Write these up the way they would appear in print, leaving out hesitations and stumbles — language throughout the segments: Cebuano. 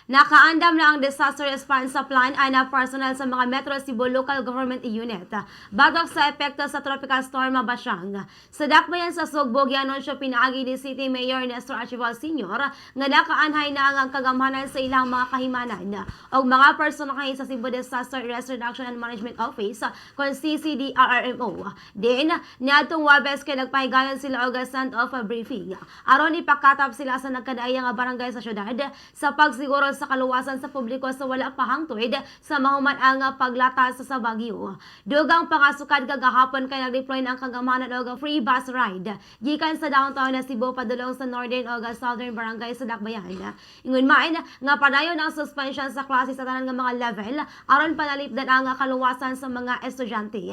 Nakaandam na ang disaster response plan and personnel sa mga Metro Cebu Local Government Unit batok sa epekto sa Tropical Storm Basyang. Sa dakbayan sa Sugbo, gianunsyo pinaagi ni City Mayor Nestor Archival Sr. nga nakaanhay na ang kagamhanan sa ilang mga kahimanan o mga personahe sa Cebu Disaster Risk Reduction and Management Office kon CCDRRMO. Din, niadtong Wabes kay nagpahigayon sila og send-off briefing aron ipakatap sila sa nagkadaiyang nga barangay sa syudad sa pagsiguro sa kaluwasan sa publiko sa wala pa hangtod sa mahuman ang paglatas sa bagyo. Dugang pangasukad kagahapon kay nag-deploy na ang kagamhanan og free bus ride gikan sa downtown na Cebu padulong sa northern og southern barangay sa Dakbayan. Ingon man nga padayon ang suspension sa klase sa tanan nga mga level aron panalipdan ang kaluwasan sa mga estudyante.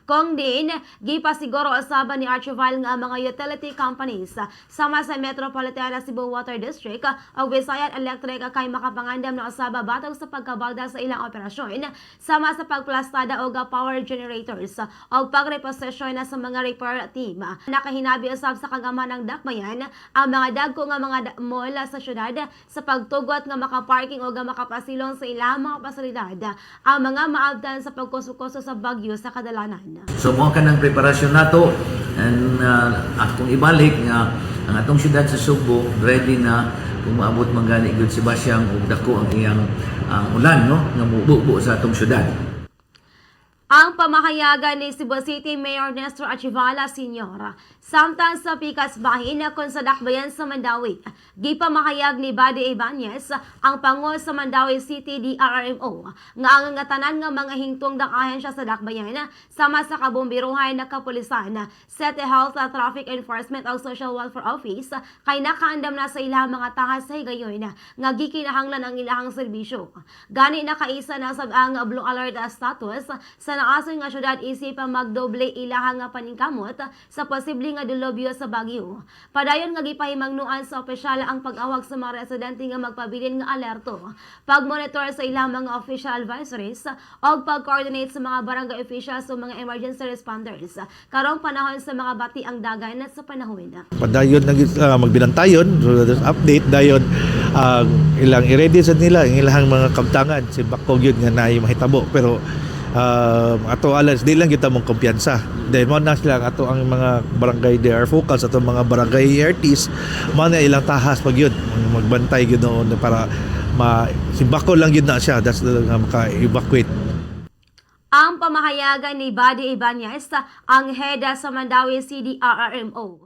Kung din gipasiguro usab ni Archival nga ang mga utility companies sama sa Metropolitan Cebu Water District o Visayan Electric kay makapangandam na usab batok sa pagkabalda sa ilang operasyon sama sa pagplastada og power generators o pagreposition na sa mga repair team. Nakahinabi usab sa kagamhanang dakbayan ang mga dagko nga mga mall sa syudad sa pagtugot nga makaparking o makapasilong sa ilang mga pasilidad ang mga maabdan sa pagkuso-kuso sa bagyo sa kadalanan. So mao kanang preparasyon nato and akong ibalik nga ang atong syudad sa Sugbo ready na kung maabot man gani gyud si Basyang ug dako ang iyang ang ulan, no, nga mububo sa atong syudad. Ang pamahayagan ni Cebu City Mayor Nestor Archivala Sr. Samtang sa pikas bahin kung sa dakbayan sa Mandaue, gipamahayag ni Buddy Ibanez, ang pango sa Mandaue City DRRMO, nga ang tanan nga mga hingtungdang ahensya sa dakbayan sama sa kabombiruhan na kapulisan, City Health, Traffic Enforcement o Social Welfare Office kay nakaandam na sa ilang mga tahas sa higayon nga gikinahanglan ang ilahang serbisyo. Gani nakaisa na sab ang blue alert status sa naason nga syudad isip magdoble ilahang nga paningkamot sa posible nga dilubyo sa bagyo. Padayon nga gipahimangnuan sa opisyal ang pag-awag sa mga residente nga magpabilin nga alerto, pag-monitor sa ilang mga official advisories o pag-coordinate sa mga barangay officials o mga emergency responders karong panahon sa mga bati ang dagan sa panahon. Padayon na magbinantayon. So there's update dayon ang ilang i-ready sa nila ang ilang mga kabtangan, si bakog yun nga naay mahitabo, pero ato alas di lang kita mong kumpiyansa. Then mo na sila ang ato ang mga barangay DR focals, ato mga barangay ERTs, mo na ilang tahas pag yun magbantay gyud noon para ma simbako lang yun na siya, that's the nga maka-evacuate. Ang pamahayagan ni Buddy Ibanez, ang head sa Mandaue CDRRMO.